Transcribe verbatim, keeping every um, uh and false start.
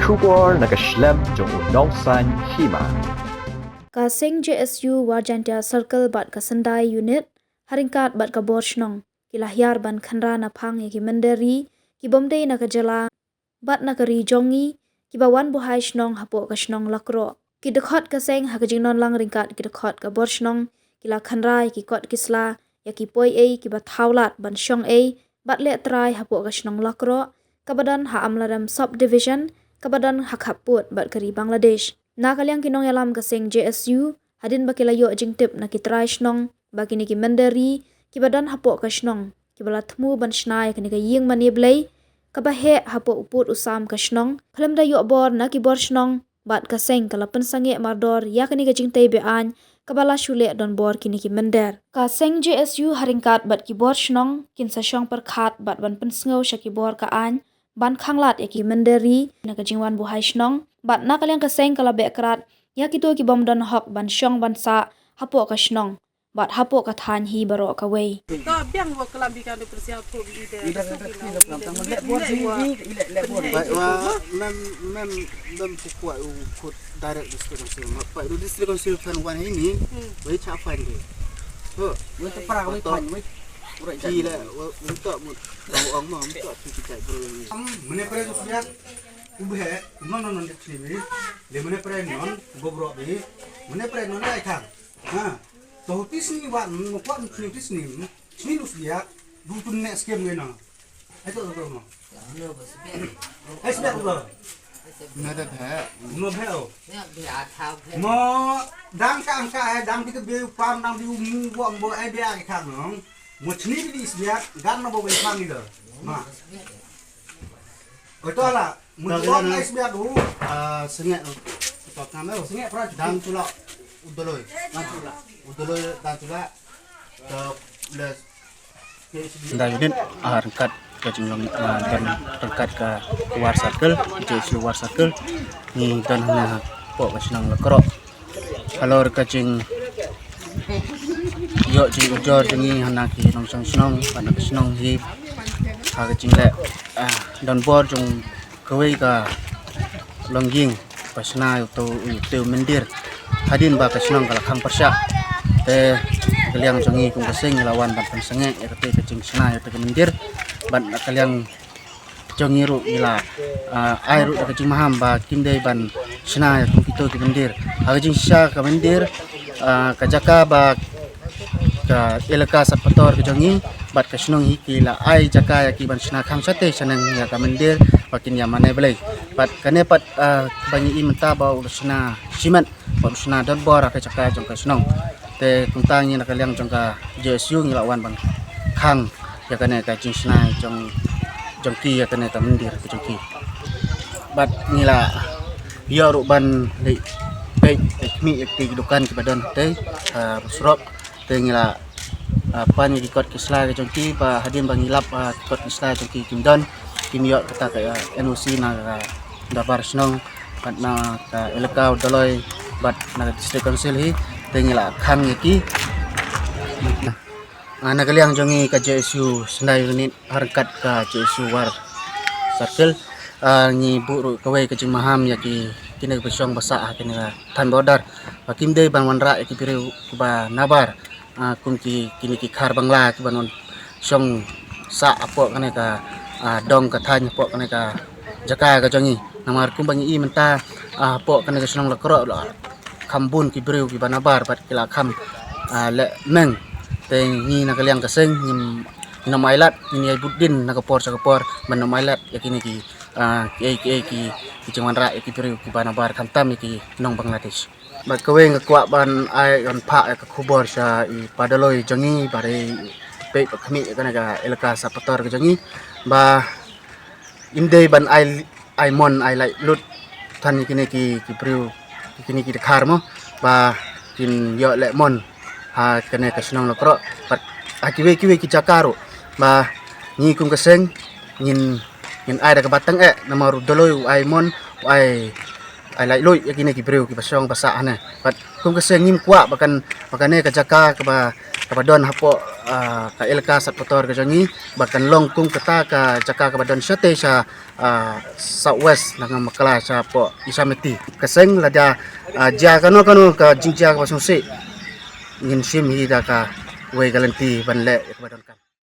Khubor na ka shlem jong u nongsan hima. Ka seng J S U War Jaintia Circle bad ka Sendai Unit, ha ryngkat bad ka bor shnong, ki la hiar ban khynra na phang ïa ki mynder ri, ki bym dei na ka jylla bad na ka ri jong ngi, kiba wan buhai shnong hapoh ka shnong Lakroh. Ki dkhot ka seng ha ka jingdon lang ryngkat ki dkhot ka bor shnong, ki la khynra ïa ki kot ki sla, ïa ki poi ei kiba thaw lad ban shong ei bad leh trai hapoh ka shnong Lakroh, kaba don ha Amlarem Sub Division, kaba don ha khappud bad ka ri Bangladesh. Na ka liang ki nongïalam ka seng J S U, hadien ba ki la ïoh jingtip na ki trai shnong ba kine ki mynder ri kiba don hapoh ka shnong, kiba la thmu ban shna ïa kane ka ïing mane Blei, kaba heh hapoh u pud u sam ka shnong, khlem da ïoh bor na ki bor shnong, bad ka seng ka la pynsangeh mardor ïa kane ka jingtei be-aiñ kaba la shu leh donbor kine ki mynder. Ka seng J S U ha ryngkat bad ki bor shnong kin sa shong pyrkhat bad ban pynsngew sha ki bor ka aiñ ban khanglad ïa ki mynder ri na ka jingwan buhai shnong, bad na ka liang ka seng ka la beh krad ïa kito ki bym don hok ban shong ban sah hapoh ka shnong bad hapoh ka thaiñ hi baroh kawei. To biang wa klam bi kan du persia phu bi ida. Ida kan du persia phu bi ida. Bai wa mem mem mem phu kwa u khut direct district council. Ma pai du district council kan wan ini. Wei cha fan de. To. Wei to pra wei fan wei. Ki le wei to mut. Ong ma mut to ki cha bro. Mene pre du siat. U bhe non non non de chini. Le mene pre non go bro bi. Mene pre non ai kan. Ha. To tis ni wan mo kwat tis ni tis ni. Chini nus dia. Du tun ne skem ngai na. Ai to to mo. Ai sbek ko. Na da bhe. No bhe o. Mo dang ka ang ka hai dang bi ke be pam dang bi mu bo bo ai be ai ka no. Mo chini bi sbek gan no bo be pam ni da. Ma. Oi to la. Mo to ngai sbek du. Ah, sengek. To kam o. Sengek pra. Dang chula. Udoloi. Dang chula. Udoloi dang chula. To le Sendai Unit, ah, ryngkat ka jinglong, ah, don ryngkat ka War Circle, J S U War Circle, ngi don hana hapoh ka shnong Lakroh. Halor ka jing ïoh jingujor jong ngi hana ki nongshong shnong, hana ka shnong hi, ha ka jingleh, ah, donbor jong kawei ka longïing ba shna ïa uto u, uto u myndir. Hadien ba ka shnong ka la khang pyrshah. Te ka liang jong ngi kum ka seng ngi la wan ban pynsangeh ïa kata ka jingshna ïa uto ka myndir. Bad ka liang jong ngi ruh ngi la, ah, ai ruh da ka jingmaham ba kim dei ban shna ïa kum kito ki myndir. Ha ka jingshisha ka myndir, ah, ka jaka ba ka elaka Satpator ka jong ngi bad ka shnong hi ki la ai jaka ïa ki ban shna khang shatei shaneng ïa ka myndir ba kin ïa mane Blei. Bad kane pat, ah, ba ngi i mynta ba u shna shimet ba u shna donbor ha ka jaka jong ka shnong. Te kumta ngi na ka liang jong ka J S U ngi la wan ban khang ïa kane ka jingshna jong, jong ki ïa kane ka myndir ka jong ki. Bad ngi la ïoh ruh ban leit peit leit khmih ïa ki dukan kiba don hatei, ah, surok. Te ngi la, ah, pan ïa ki kot ki sla ka jong ki ba hadien ba ngi lap, ah, ki kot ki sla jong ki kim don, kim ïoh kata ka, ah, N O C na ka dorbar shnong bad na ka elaka u Doloi bad na ka district council hi. Te ngi la khang ïa ki. Ah, na ka liang jong ngi ka J S U Sendai Unit ha ryngkat ka J S U War Circle, ah, ngi buh ruh kawei ka jingmaham ïa ki, kine kiba shong ba sah ha kine ka thaiñ border. Ba kim dei ban wanrah ïa ki briew kiba nabar, ah, kum ki, kine ki khar Bangla kiba wan shong sah hapoh kane ka, ah, dong ka thaiñ hapoh kane ka jaka ka jong ngi. Namar kumba ngi i mynta, ah, hapoh kane ka shnong Lakroh la kham bun ki briew kiba nabar bad ki la kham, ah, leh meng. Te ngi na ka liang ka seng ngin, ngin ym ailad, ngin ïai bud dien na ka por sha ka por ban ym ailad ïa kine ki, ah, kiei kiei ki, ki jingwanrah ïa ki briew kiba nabar khamtam ïa ki nong Bangladesh. Bad kawei nga kwah ban ai ban phah ïa ka khubor sha i pa Doloi jong ngi ba dei peit ba khmih ïa kane ka elaka Satpator ka jong ngi ba im dei ban ai, ai mon ai laitluid than ïa kine ki, ki briew, ïa kine ki dkhar mo ba kin ïoh leh mon ha kane ka shnong Lakroh bad ha kiwei kiwei ki jaka ruh ba ngi kum ka seng ngin, ngin ai da kaba tang eh namar u Doloi u ai mon, u ai, ai laitluid ïa kine ki briew kiba shong ba sah hane. Bad kum ka seng ngim kwah ba kan, ba kane ka jaka kaba, kaba don hapoh ah, ka elaka Satpator ka jong ngi, ba kan long kum kata ka jaka kaba don shatei sha, ah, South West, na ka bakla shapoh Isamiti. Ka seng lada, ah, jia kano kano ka jingjia kaba sngewsih, ngin shim hi da kawei ka lynti ban leh ïa kaba donkam.